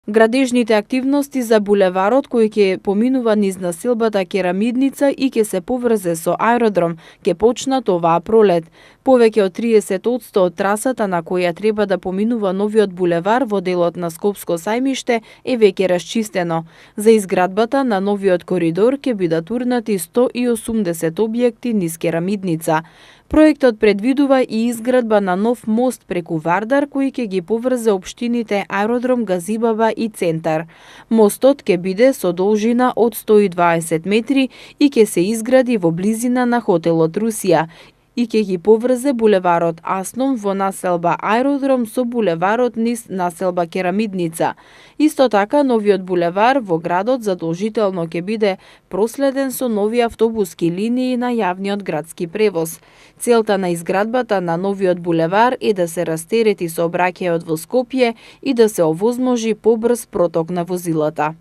Градежните активности за булеварот кој ќе поминува низ населбата Керамидница и ќе се поврзе со аеродром, ќе почнат оваа пролет. Повеќе од 30% од трасата на која треба да поминува новиот булевар во делот на Скопско сајмиште е веќе расчистено. За изградбата на новиот коридор ќе бидат урнати 180 објекти низ Керамидница. Проектот предвидува и изградба на нов мост преку Вардар кој ќе ги поврзе општините Аеродром, Газибаба и Центар. Мостот ќе биде со должина од 120 метри и ќе се изгради во близина на хотелот Русија и ќе ги поврзе булеварот Асном во населба Аеродром со булеварот низ населба Керамидница. Исто така, новиот булевар во градот задолжително ќе биде проследен со нови автобуски линии на јавниот градски превоз. Целта на изградбата на новиот булевар е да се растерети сообраќајот во Скопје и да се овозможи побрз проток на возилата.